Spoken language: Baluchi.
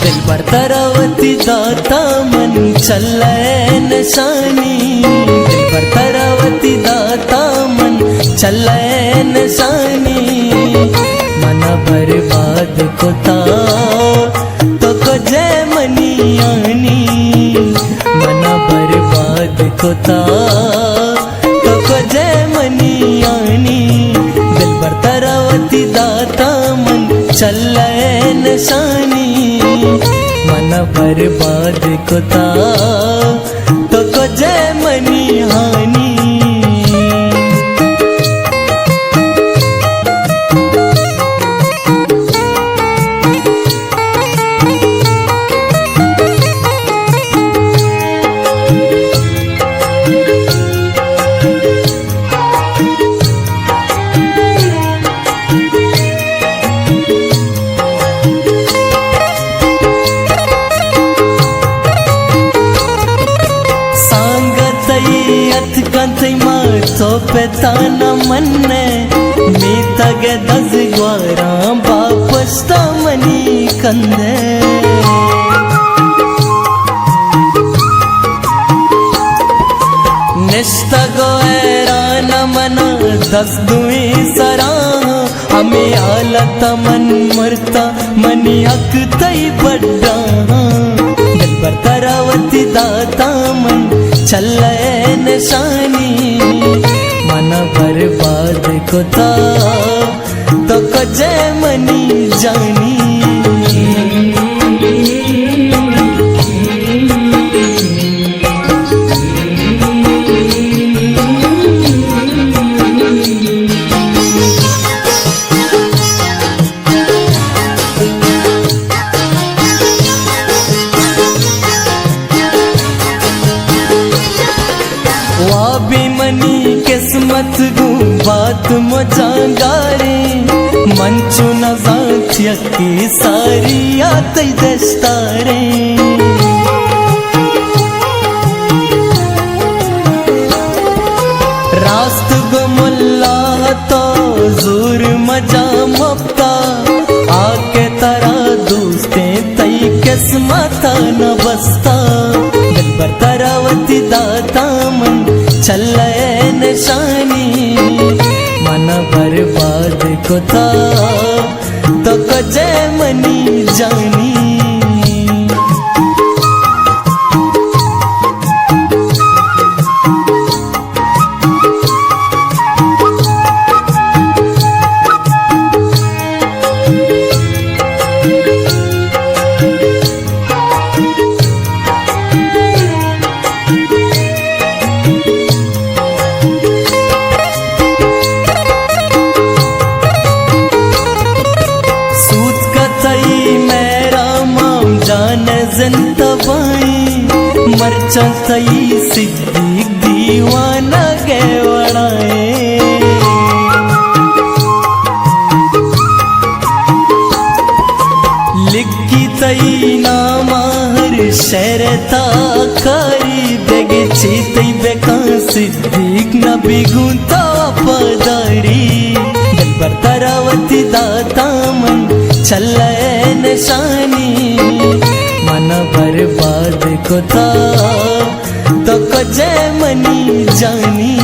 دلبر ترا وتی داتا من چلئے نشانی، دلبر ترا وتی داتا من چلئے نشانی، منا برباد کتا تو کجئے منی آنی، منا برباد کتا تو کجئے منی آنی، دلبر ترا وتی داتا من چلئے نشانی، منا برباد کتا تو کجئے منی آنی۔ سانگ تئی اتکن تئی ما تو پتا نہ منئے، میتگ دز گواراں با پشتا منی کندئے۔ نشتگ و حیران منا دست دوئیں سراں، ہمے حالت من مرتا منی حق تئی بڈا۔ دلبر ترا وتی داتا من چلئے نشانی، منا برباد کتا تو کجئے منی جانی۔ وابی منی قسمت گوں بات مجاں گاریں، من چو نزانت یکے ساری آ تئی دشتاریں۔ راست گوں ملا تو زور مجاں مپتا، آ کہ ترا دوستیں تئی قسمت نہ بستا۔ دلبر ترا وتی داتا من چلئے نشانی، منا برباد کتا تو کجئے منی جانی۔ سوتکا تئی مہرا مام جان زند تبائی، مرچاں تئی صدیق دیوانگ ءِ وڑائیں۔ لکھی تئی نام ہر شعر تا کاری، دگہ چی تئی بکاں صدیق نبی گوں تا وفاداری۔ دلبر ترا وتی داتا من چلئے نشانی، منا برباد کتا تو کجئے منی جانی۔